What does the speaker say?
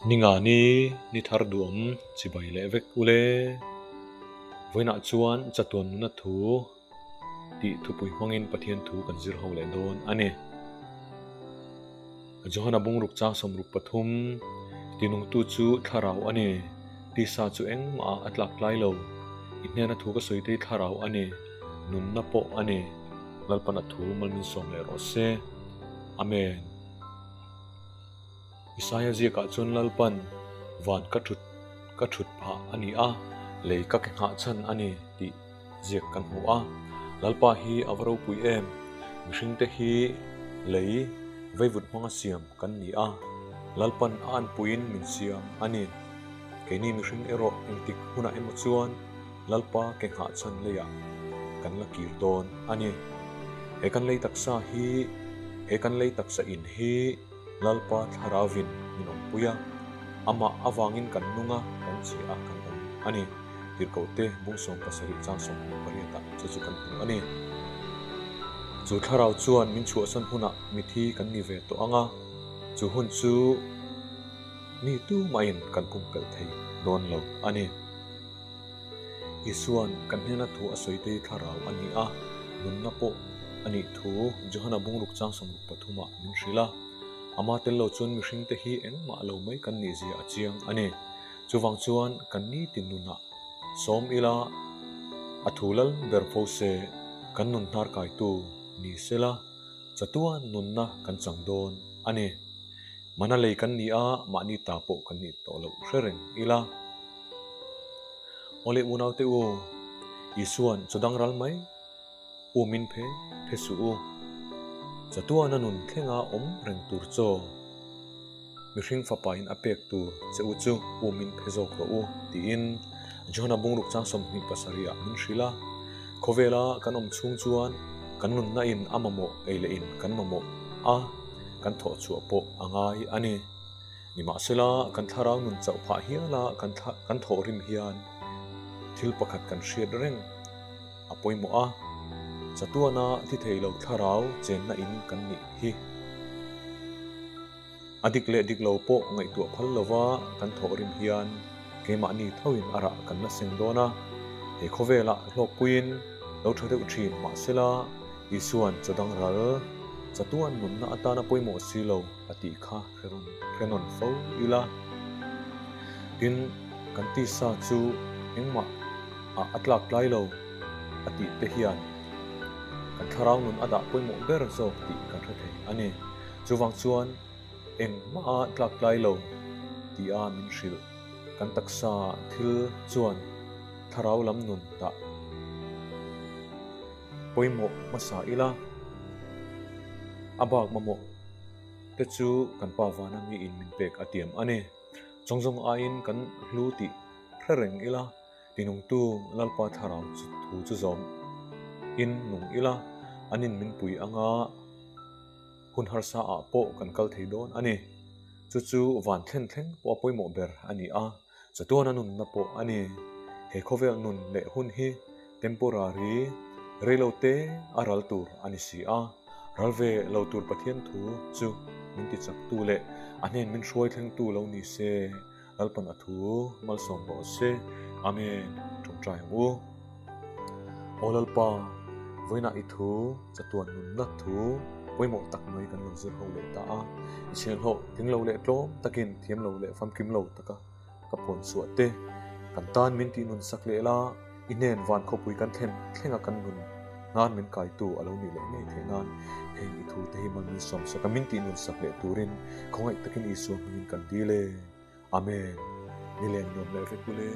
Ninga ni ni thar duhawm chibai leh vek ule. Vawiinah chuan chatuan nuna thu tih thupui hmangin Pathian thu kan zir ho leh dawn a ni. Johana bungruk chang 63, Tinungtu chu thlarau a ni, tisa chu engmah ah a tlak tlai lo. I hnena thu ka sawi te hi thlarau a ni, nunna pawh a ni. Lalpan a thu malmin sawm leh rawh se. Amen. Isaia ziakah chuan Lalpan van ka thut ka thut phah a ni a, lei ka ke nghah chhan a ni tih ziak kan hmu a. Lalpa hi a va ropui em? Mihringte hi lei veivut hmanga siam kan ni a, Lalpan a anpuiin min siam a ni. Keini mihring erawh engtik hunah emaw chuan Lalpa ke nghah chhan leiah kan la kir dawn a ni. He kan lei taksa hi he kan lei taksa in hi Lalpa Thlarauvin min awmpui a, amah avangin kan nung a, kan che a, kan awm a ni. Tirhkohte bung 17 chang 28 ah chu chu kan hmu a ni. Chu Thlarau chuan min chhuahsan hunah mithi kan ni ve tawh ang a, chu hun chu mi tumahin kan pumpelh thei dawn lo a ni. Isua'n kan hnena thu a sawi te hi thlarau a ni a, nunna pawh a nih thu Johana bungruk chang 63 ah min hrilh a. Ama tel lo chuan mihringte hi engmah lo mai kan nih zia a chiang a ni. Chuvang chuan kan nitin nunah sawm ila a thu lal ber fo se kan nun hnar kaitu ni sela chatuan nunna kan chang dawn a ni. Mana lei kan ni a, mahni ta pawh kan nih tawh loh hre reng ila. Awle unaute u, Isua'n chaw dang ral mai u min phe phe suh u. Chatuana nun thlenga awm reng tur chaw, mihring fapain a pek tur che u chu u min phe zawk rawh u, tiin Johana bungruk chang 27 ah min hrilh a. Khawvela kan awm chhung chuan kan nunna in a mamawh ei leh in kan mamawh a, kan thawh chhuah pawh a ngai a ni. Nimahsela, kan thlarau nun chauh phah hiala kan kan thawh rim hian thil pakhat kan hriat reng a pawimawh a, chatuana thi thei lo thlarau chenna in kan nih hi. A dik leh dik lo pawh ngaihtuah phal lova kan thawh rim hian keimahni thoin a rah kan la seng dawn a, he khawvelah hlawkpuiin lo tha deuh thin mahsela Isua'n chaw dang ral chatuan nunna atana pawimawh si lo a tih kha hre nawn fo ila. Tin, kan tisa chu engmah ah a tlak tlai lo a tih te hian kan thlarau nun a dah pawimawh ber zawk tih kan hre thei a ni. Chuvang chuan engmah a tlak tlai lo tih a min hrilh. Kan taksa thil chuan thlarau lam nun dah pawimawh hmasa ila, a bak mamawh te chu kan pa vana miin min pek a tiam a ni. Chawngzawng aiin kan hlu tih hre reng ila, tinungtu Lalpa thlarau thu chu zawm in nung ila, anin min pui anga hun harsa ah pawh kan kal thei dawn a ni. Chu chu van thlen thleng pawh a pawimawh ber a ni a, chatuana nunna pawh a ni. He khawvel nun leh hun hi temporary, reilo te a ral tur a ni si a, ral ve lo tur Pathian thu chu min ti chak tu leh a hnen min hruai thleng tu lo ni se, Lalpan a thu malsawm rawh se. Amen. Tawngtai ang u. Aw Lalpa, vawiinah i thu chatuan nunna thu pawimawh tak mai kan lo zir ho leh ta a. I chhiahhlawh tling lo leh tlawm takin thiam lo leh famkim lo taka ka puan chhuah te kan tan min tih nun sak leh la, i hnen van khawpui kan thlen thlenga kan nun nan min kaitu a lo nih leh ngei theih nan heng i thu te hi mal min sawm sak a, min tih nun sak leh turin khawngaih takin Isua hmingin kan dil e. Amen. Ni len nuam leh vek ule.